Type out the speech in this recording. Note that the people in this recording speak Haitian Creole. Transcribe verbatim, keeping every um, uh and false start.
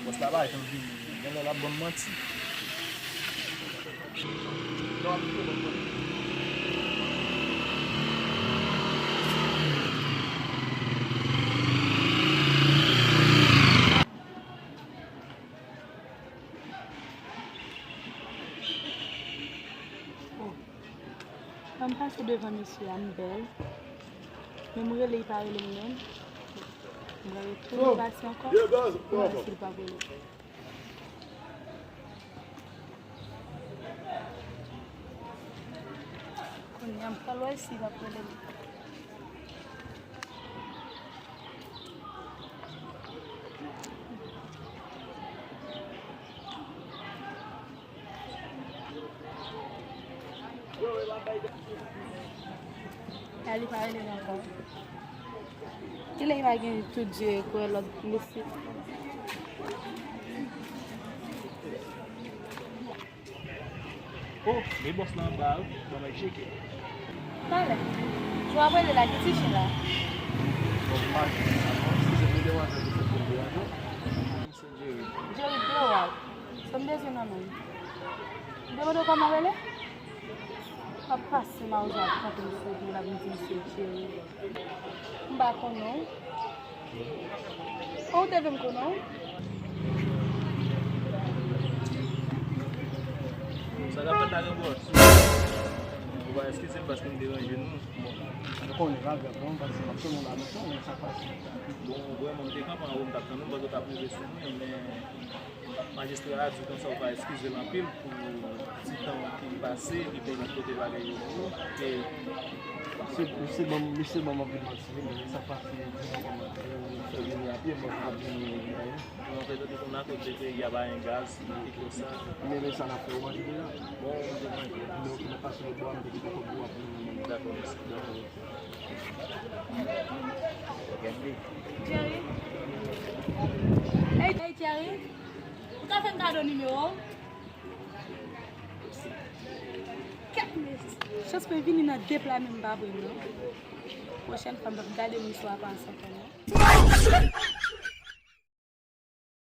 Bòs la pa janm vini. Genlè l ap ban m manti. Ban m pase devan mesye a, m bèl. Men m rele, li pa rele m menm. M pral retounen pase ankò. M wè si l p ap rele. Kounye a, m pral wè si l ap rele m. A, li pa rele m ankò. Kilè li pa gen tout je kwè lòt mesye? Oh, men bòs la anba a wi, ban m al tcheke. Talè. Jou ap rele la, gen ti chen la. Bon, m pa jwenn li la non. Si se pou demwazèl ki fè pou m deranje w. Se Jerry. Jerry, de w a. Sa m bezwen nan men w. M te mande w kòman w rele? W ap pase mawozo ap kanpe m sou wout mwen, l ap vin di m se Jerry. M pa konnen w. Ou te vle m konnen w? Sa k ap fèt la, gran bòs? Ou va eskize m paske m deranje nou. Bon, m konnen pa grav non, paske m ap tann ou la lontan, men sa pase. Bon, vrèman, m te kanpe anwo, m t ap tann ou, m panse w t ap rive sou mwen, men Majistra a di konsa ou va eskize l anpil pou ti tan ki pase, ki pèmèt pote bagay yo pou ou. E misye, misye ban m, misye ban m anpil manti wi, men sa pase di mwen kòman. Ou vini apye, mwen pa vini anyen. Bon, anfèt, ou te konn akoz de peyi a pa gen gaz, ki konsa. Men, men sa n ap fè, ou manje deja? Bon, m te manje. Men ok, m ap pase lòt bò a, m te kite kòb ou ap vini. Dakò, mèsi. Dakò. Jerry. Hey, hey, Jerry. Ou ka fè m kado nimewo w? Kèt, men chans mwen vini nan de pla men m pa pran non. Pwochèn fwa m p ap gade misye a pa ansanm non.